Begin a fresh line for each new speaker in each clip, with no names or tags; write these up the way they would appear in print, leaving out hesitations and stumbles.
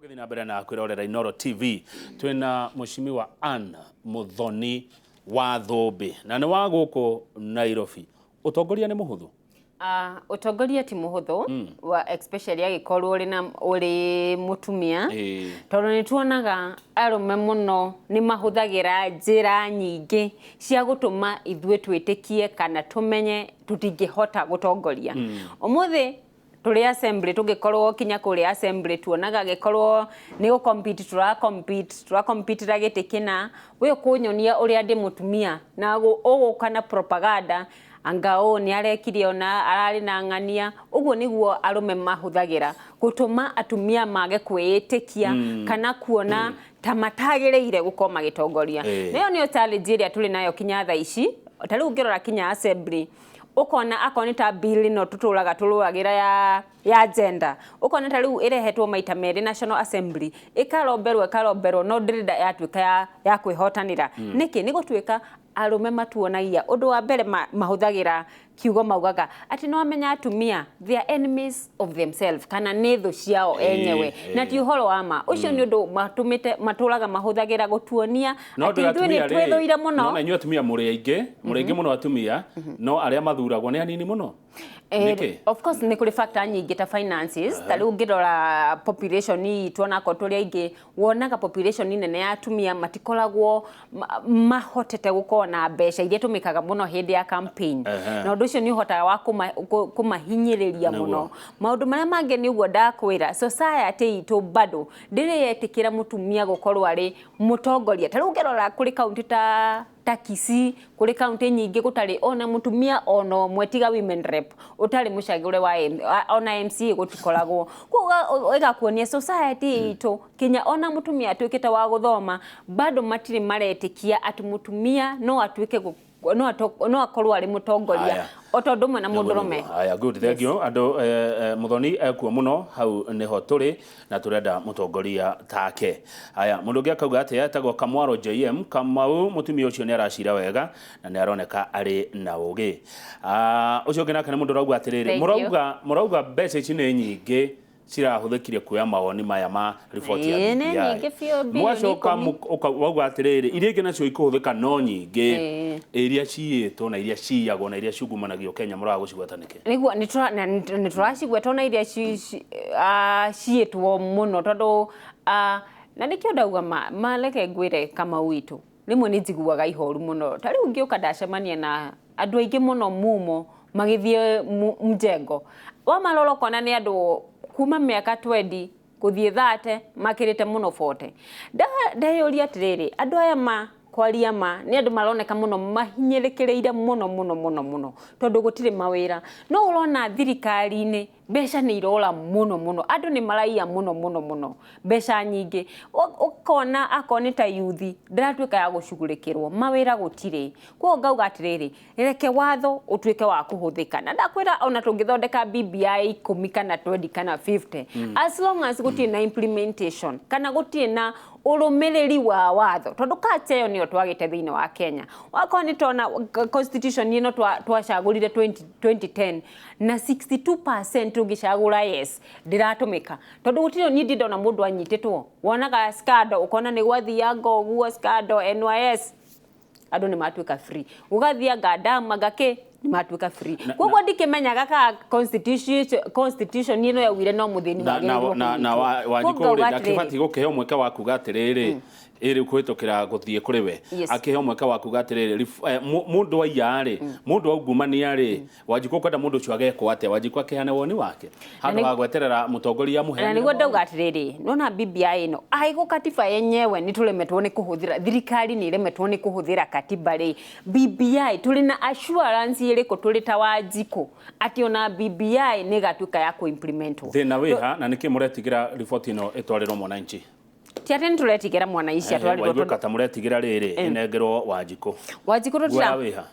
Ũgĩthiĩ na mbere na kwĩrorera Inooro TV, twĩna Mheshimiwa Ann Muthoni wa Thũmbĩ na nĩ wa gũkũ Nairobi. Ũtongoria nĩ mũhũthũ?
Ũtongoria ti mũhũthũ wa especially agĩkorwo ũrĩ na ũrĩ mũtumia, tondũ nĩ tuonaga arũme mũno nĩ mahũthagĩra njĩra nyingĩ cia gũtũma ithuĩ twĩtĩkie kana tũmenye tũtingĩhota gũtongoria. Ũmũthĩ tũrĩ assembly, tũngĩkorwo kinya kũrĩa assembly, tuonaga agĩkorwo nĩ gũ compete, tũra compete, tũra compete ra gĩtĩ kĩna, we ũkũnyonia ũrĩa ndĩ mũtumia na ũgũka na propaganda anga ũũ nĩ arekire ona ararĩ na ng'ania. Ũguo nĩguo arũme mahũthagĩra gũtũma atumia mage kwĩĩtĩkia kana kuona ta matagĩrĩire gũkorwo magĩtongoria. Na ĩyo nĩyo challenge ĩrĩa tũrĩ nayo kinya thaa ici. Ta rĩu ũngĩrora kinya assembly, ũkona akorwo nĩ ta bill ĩno tũtũraga tũrũagĩra ya gender, ũkona ta rĩu ĩrehetwo maita merĩ National Assembly, ĩkaromberwo ĩkaromberwo, no ndĩrĩ yatuĩka ya kwĩhotanĩra. Nĩkĩ? Nĩ gũtuĩka arũme matuonagia ũndũ wa mbere, mahũthagĩra kiugo, maugaga atĩ nĩ wamenya atumia, they are enemies of themselves, kana nĩ thũ ciao enyewe, na ti ũhoro wa ma. Ũcio nĩ ũndũ matũmĩte matũraga mahũthagĩra gũtuonia
No
atĩ ithuĩ nĩ twĩthũire mũno.
No na inyuĩ atumia mũrĩ aingĩ mũno atumia, no arĩa mathuragwo nĩ anini mũno. Nĩkĩ?
Of course nĩ kũrĩ factor nyingĩ ta finances. Ta rĩu ũngĩrora population itũ, onakorwo tũrĩ aingĩ, wonaga population nene ya atumia matikoragwo mahotete gũkorwo na mbeca iria tũmĩkaga mũno hĩndĩ ya campaign, na ũndũ ũcio nĩ ũhotaga wa kũmahinyĩrĩria mũno. Maũndũ marĩa mangĩ nĩ ũguo ndakwĩra, society itũ bado ndĩrĩ yetĩkĩra mũtumia gũkorwo arĩ mũtongoria. Ta rĩu ũngĩrora kũrĩ kaunti ta Kisii, kũrĩ kaunti nyingĩ gũtarĩ ona mũtumia ona ũmwe tiga women rep ũtarĩ mũcagũre wa ona MCA gũtikoragwo. Koguo ĩgakuonia society itũ kinya ona mũtumia atuĩkĩte wa gũthoma, bado matirĩ maretĩkia atĩ mũtumia no atuĩke no akorwo arĩ mũtongoria o tondũ ũmwe na mũndũrũme.
Haya, good, thank you. Andũ Muthoni ekuo mũno, hau nĩho tũrĩ na tũrenda mũtongoria take. Haya, mũndũ ũngĩ akauga atĩa? Etagwo Kamwaro JM Kamau. Mũtumia ũcio nĩ aracira wega na nĩ aroneka arĩ na ũgĩ. Ah, ũcio ũngĩ nake nĩ mũndũ ũrauga atĩrĩrĩ,
Thank you.
Mũrauga mbeca ici nĩ nyingĩ cirahũthĩkire kuoya mawoni maya ma riboti ya
Ĩĩ, nĩ
BBI.
nyingĩ biũ, bilioni
Mũgacoka
10.
Wauga atĩrĩrĩ, iria ingĩ nacio ikũhũthĩka no nyingĩ, iria ciyĩtwo na iria ciyagwo na iria ciungumanagio Kenya, mũraga gũcigweta nĩkĩ?
Nĩguo nĩ tũracigweta ona iria ciĩtwo mũno, tondũ na nĩkĩo ndauga ma reke ngwĩre, Kamau witũ, rĩmwe nĩ njiguaga ihoru mũno. Ta rĩu ngĩũka ndacemania na andũ aingĩ mũno mumo magĩthiĩ mjengo, wamarora ũkona nĩ andũ kuma mĩaka 20 gũthiĩ 30, makĩrĩte mũno 40. Ndeyũria atĩrĩrĩ, andũ aya ma kwaria ma nĩ andũ maroneka mũno mahinyĩrĩkĩrĩire mũno mũno mũno mũno, tondũ gũtirĩ mawĩra. No ũrona thirikari-inĩ mbeca nĩ irora mũno mũno, andũ nĩ maraiya mũno mũno mũno mbeca nyingĩ. Ũkona akorwo nĩ ta yuthi ndĩratuĩka ya gũcugurĩkĩrwo, mawĩra gũtirĩ. Koguo ngauga atĩrĩrĩ, reke watho ũtuĩke wa kũhũthĩka. Na ndakwĩra ona tũngĩthondeka BBI 10 kana 20 kana 50, as long as gũtirĩ na implementation kana gũtirĩ na ũrũmĩrĩri wa watho, tondũ culture ĩyo nĩyo twagĩte thĩinĩ wa Kenya. Wakorwo nĩ tona constitution ĩno twacagũrire 2010 na 62% ũngĩcagũra yes, ndĩratũmĩka, tondũ gũtirĩ. Niĩ ndĩ ndona mũndũ anyitĩtwo. Wonaga scandal, ũkona nĩ gwathianga ũguo, scandal NYS, andũ nĩ matuĩka free, gũgathianga ndama ngakĩ nĩ matuĩka free. Koguo ndikĩmenyaga ka constitution ĩno yaugire no mũthĩni wagĩrĩirwo
na
kũnyitwo.
Wanjikũ
Koguo
rĩ,
ngauga atĩrĩrĩ,
ndakĩbatiĩ gũkĩheo mweke wa kuga atĩrĩrĩ, ĩrĩ kũhĩtũkĩra gũthiĩ kũrĩ we, akĩheo mweke wa kuga atĩrĩrĩ, mũndũ aiya rĩ, mũndũ aungumania rĩ, Wanjikũ ũkwenda mũndũ ũcio agekwo atĩa? Wanjikũ akĩheane woni wake handũ ha gweterera mũtongoria
na
amũheanĩre
nĩguo
mawoni.
Ndauga atĩrĩrĩ, nona BBI ĩno angĩkorwo katiba yenyewe nĩ tũremetwo nĩ kũhũthĩra, thirikari nĩ ĩremetwo nĩ kũhũthĩra katiba rĩ, BBI tũrĩ na assurance ĩrĩkũ tũrĩ ta Wanjikũ atĩ ona BBI nĩ ĩgatuĩka ya kũimplementwo?
Thĩna wĩha na nĩkĩ mũretigĩra riboti ĩno ĩtwarĩrwo mwananchi?
Ti atĩ nĩ tũretigĩra mwananchi atwarĩrwo.
Waiguĩka ta mũretigĩra rĩrĩ ĩnengerwo Wanjikũ.
Wanjikũ
Guoya wĩha?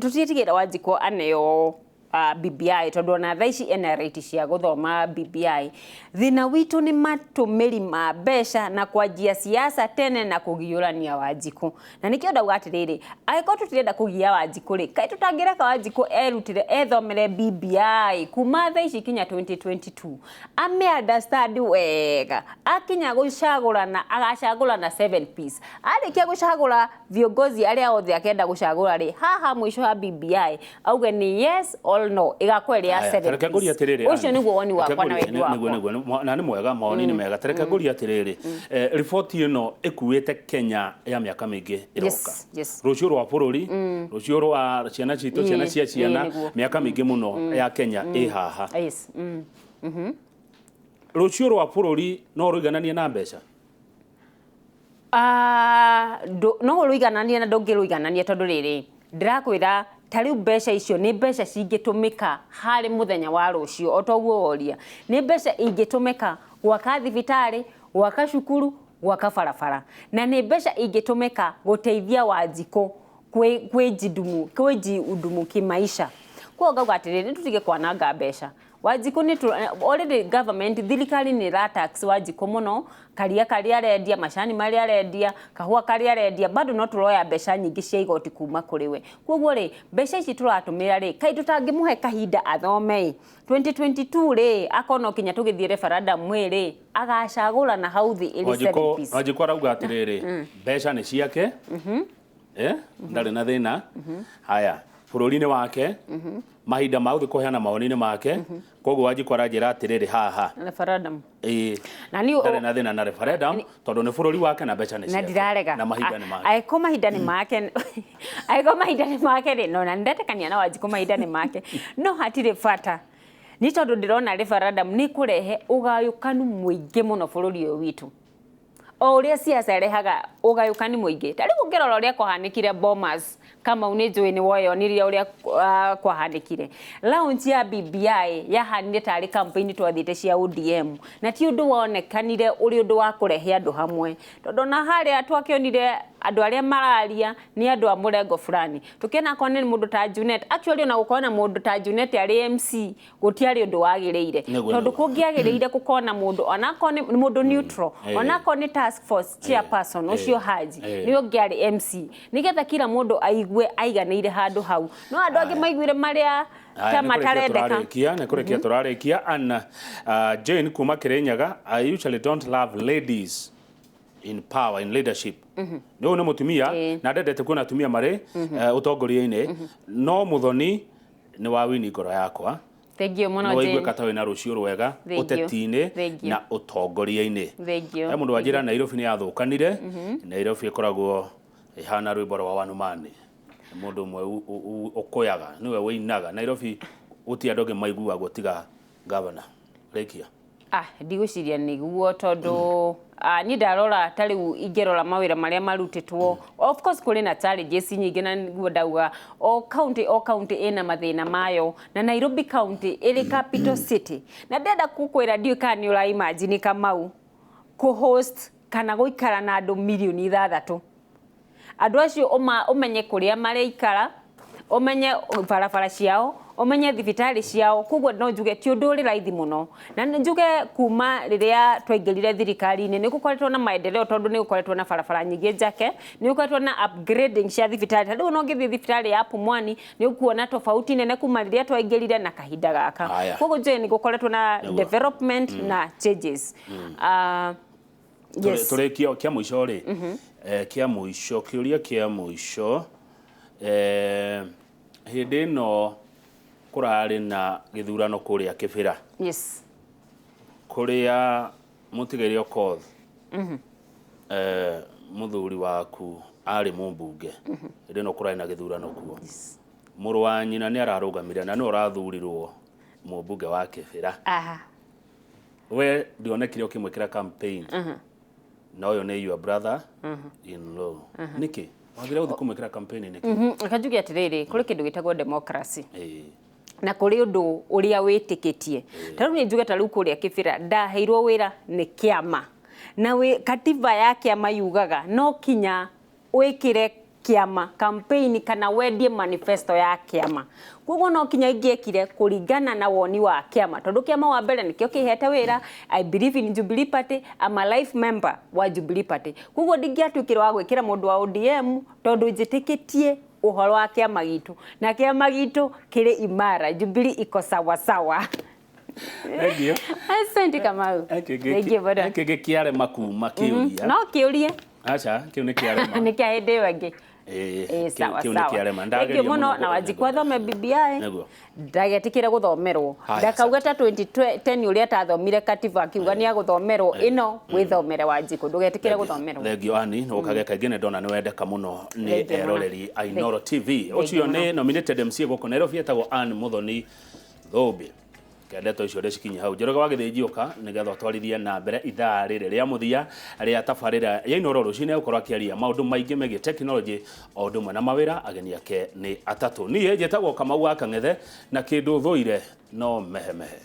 Tũtiĩtigĩra Wanjikũ aneo. BBI, tondũ ona thaa ici ena rate cia gũthoma BBI. Thĩna witũ nĩ matũmĩri ma mbeca na kwanjia siasa tene na kũgiũrania Wanjikũ. Na nĩkĩo ndauga atĩrĩrĩ, angĩkorwo tũtirenda kũgia Wanjikũ rĩ, kaĩ tũtangĩreka Wanjikũ erutĩre ethomere BBI kuma thaa ici kinya 2022, ame understand wega, akinya gũcagũrana agacagũrana 7 piece, arĩkia gũcagũra viongozi arĩa othe akenda gũcagũra rĩ, haha mũico ha BBI auge nĩ yes or no, ĩgakorwo ĩrĩ ya
Aya,
7
tareke ngũrie
piece.
atĩrĩrĩ,
Ũcio
Ann.
nĩguo woni
Reke
wakwa na
ngũrie-
wendi wakwa.
nĩguo, na nĩ mwega, mawoni nĩ mega. Tareke ngũrie atĩrĩrĩ, riboti ĩno ĩkuĩte Kenya ya mĩaka mĩingĩ ĩroka.
Yes.
Rũciũ rwa bũrũri, rũciũ rwa ciana citũ, ciana cia ciana,
nĩguo.
mĩaka mĩingĩ mũno ya Kenya ĩ haha.
Yes.
Rũciũ rwa bũrũri no rũigananie na mbeca?
No rũigananie na ndũngĩrũiganania, tondũ rĩrĩ ndĩrakwĩra ta rĩu mbeca icio nĩ mbeca cingĩtũmĩka harĩ mũthenya wa rũciũ, o toguo woria, nĩ mbeca ingĩtũmĩka gwaka thibitarĩ, gwaka cukuru, gwaka barabara, na nĩ mbeca ingĩtũmĩka gũteithia Wanjikũ kwĩjidumu kwĩjiudumu kimaisha. Koguo ngauga atĩrĩrĩ, nĩ tũtige kwananga mbeca. Wanjikũ nĩ already government, thirikari nĩ ĩra tax Wanjikũ mũno, karia karĩa arendia, macani marĩa arendia, kahũa karĩa arendia, bado no tũroya mbeca nyingĩ cia igoti kuma kũrĩ we. Koguo rĩ, mbeca ici tũratũmĩra rĩ, kaĩ tũtangĩmũhe kahinda athome ĩ 2022 rĩ, akorwo no kinya tũgĩthiĩ referendum ĩ rĩ, agacagũra na hau thĩ ĩrĩ 7 piece.
Wanjikũ arauga atĩrĩrĩ, mbeca nĩ ciake, ndarĩ na thĩna, haya bũrũri-inĩ wake, mahinda ma gũthiĩ kũheana mawoni-inĩ make. Koguo Wanjikũ aranjĩra atĩrĩrĩ haha,
Referendum
ĩĩ,
na niĩ
ndarĩ na thĩna na referendum tondũ nĩ bũrũri wake na mbeca nĩ
na
ciake
ndirarega
na mahinda nĩ make.
Angĩkorwo mahinda nĩ make, angĩkorwo mahinda nĩ make rĩ, no na nĩndetĩkania na Wanjikũ mahinda nĩ make, no hatirĩ bata, nĩ tondũ ndĩrona referendum nĩ kũrehe ũgayũkanu mũingĩ mũno bũrũri ũyũ witũ, o ũrĩa siasa ĩrehaga ũgayũkani mũingĩ. Ta rĩu ũngĩrora ũrĩa kwahanĩkire Bomas, Kamau, nĩ njũĩ nĩ woyonirie ũrĩa kwahanĩkire launch ya BBI, yahanire tarĩ campaign twathiĩte cia ODM, na ti ũndũ wonekanire ũrĩ ũndũ wa kũrehe andũ hamwe, tondũ ona harĩa twakĩonire andũ arĩa mararia nĩ andũ a mũrengo fulani, tũkĩona akorwo nĩ mũndũ ta Junet. Actually, ona gũkorwo na mũndũ ta Junet arĩ MC gũtiarĩ ũndũ wagĩrĩire, tondũ kũngĩagĩrĩire gũkorwo na mũndũ onakorwo nĩ mũndũ neutral, onakorwo nĩ task force chairperson ũcio Haji, nĩwe ũngĩarĩ MC, nĩgetha kila mũndũ aigue aiganĩire handũ hau. No andũ angĩ maiguire marĩa ta
Nĩ kũrĩkia
matarendeka.
Tũrarĩkia, nĩ kũrĩkia tũrarĩkia. Anna Jane kuma Kirinyaga, "I usually don't love ladies in power, in leadership." Nĩ ũyũ nĩ mũtumia na ndendete kuona atumia marĩ ũtongoria-inĩ, no Mũthoni nĩ wa wini ngoro yakwa.
Thank you mũno,
Nĩ waiguĩka
Jane.
ta wĩna rũciũ rwega
Thank you.
ũteti-inĩ
Thank you.
na ũtongoria-inĩ.
Thank you.
He mũndũ wanjĩra Nairobi nĩ yathũkanire. Nairobi ĩkoragwo ĩhana rwĩmbo rwa Wanumani. Nĩ mũndũ ũmwe ũkũyaga, nĩwe wĩinaga Nairobi, gũtirĩ andũ angĩ maiguagwo tiga gavana. Rĩkia.
Ah, ndigwĩciria nĩguo, tondũ niĩ ndarora ta rĩu ingĩrora mawĩra marĩa marutĩtwo, of course kũrĩ na challenges nyingĩ, na nĩguo ndauga o county, o county ĩna mathĩna mayo, na Nairobi County ĩrĩ capital city, na ndĩrenda gũkwĩra, ndiũĩ kana nĩ ũra imagine, Kamau, kũ-host kana gũikara na andũ mirioni 6, andũ acio ũmenye kũrĩa maraikara, ũmenye barabara ciao, ũmenye thibitarĩ ciao. Koguo no njuge ti ũndũ ũrĩ raithi mũno, na nĩ njuge kuma rĩrĩa twaingĩrire thirikari-inĩ nĩ gũkoretwo na maendeleo, tondũ nĩ gũkoretwo na barabara nyingĩ njake, nĩ gũkoretwo na upgrading cia thibitarĩ. Ta rĩu no ũngĩthiĩ thibitarĩ ya Pumwani nĩ ũkuona tofauti nene kuma rĩrĩa twaingĩrire na kahinda gaka. Koguo njũĩ nĩ gũkoretwo na development na changes. Yes.
Tũrĩkie kĩa mũico rĩ, kĩa mũico, kĩũria kĩa mũico, hĩndĩ ĩno kũrarĩ na gĩthurano kũrĩa Kĩbĩra, kũrĩa mũtigaire Okoth, mũthuri waku arĩ mũmbunge, hĩndĩ ĩno kũrarĩ na gĩthurano kuo, mũrũ wa nyina nĩ ararũgamire na nĩwe ũrathurirwo mũmbunge wa Kĩbĩra. We ndionekire ũkĩmwĩkĩra campaign, na ũyũ nĩ your brother in law. Nĩkĩ wagire gũthiĩ kũmwĩkĩra campaign? Nĩkĩ?
Reke njuge atĩrĩrĩ, kũrĩ kĩndũ gĩtagwo democracy na kũrĩ ũndũ ũrĩa wĩtĩkĩtie. Ta rĩu nĩ njuge, ta rĩu kũrĩa Kĩbĩra ndaheirwo wĩra nĩ kĩama, na katiba ya kĩama yugaga no kinya wĩkĩre Kĩama campaign kana wendie manifesto ya kĩama. Koguo no kinya ingĩekire kũringana na woni wa kĩama, tondũ kĩama wa mbere nĩkĩo kĩhete wĩra. I believe in Jubilee Party. I'm a life member wa Jubilee Party. Koguo ndingĩatuĩkire wa gwĩkĩra mũndũ wa ODM, tondũ njĩtĩkĩtie ũhoro wa kĩama gitũ, na kĩama gitũ kĩrĩ imara. Jubilee iko sawa sawa.
Thank you.
Asante, Kamau. Thank you mũno.
Kĩngĩ kĩarema kuma kĩũria.
No kĩũrie.
Aca, kĩu nĩ kĩarema.
Nĩ kĩa hĩndĩ ĩyo ĩngĩ.
Ĩĩ,
Ĩĩ, sawa
kĩu nĩ
sawa.
kĩarema.
Thank
Ndageria
you mũno
mũno.
Na Wanjikũ athome BBI.
Nĩguo.
Ndagetĩkĩre gũthomerwo.
Haya,
Ndakauga ta 2010 ũrĩa atathomire katiba, akiuga nĩ agũthomerwo. Ĩno wĩthomere, Wanjikũ, ndũgetĩkĩre gũthomerwo.
Thengio ani nĩ ũkage kaingĩ nĩ ndona nĩ wendeka mũno nĩ
Thengiũ mũno.
eroreri a Inooro TV.
Thengiũ
Ũcio
mũno.
nĩ nominated MC gũkũ Nairobi, etagwo Ann Muthoni Thũmbĩ. Ndeto icio ndĩcikinye hau. Njoroge wa Gĩthĩnji ũka nĩgetha ũtwarithie na mbere ithaa rĩrĩ rĩa mũthia rĩa tabarĩra ya Inooro rũcinĩ. Gũkorwo akĩaria maũndũ maingĩ megiĩ technology o ũndũ ũmwe na mawĩra. Ageni ake nĩ atatũ. Niĩ njĩtagwo Kamau wa Kang'ethe, na kĩndũ thũire no mehemehe.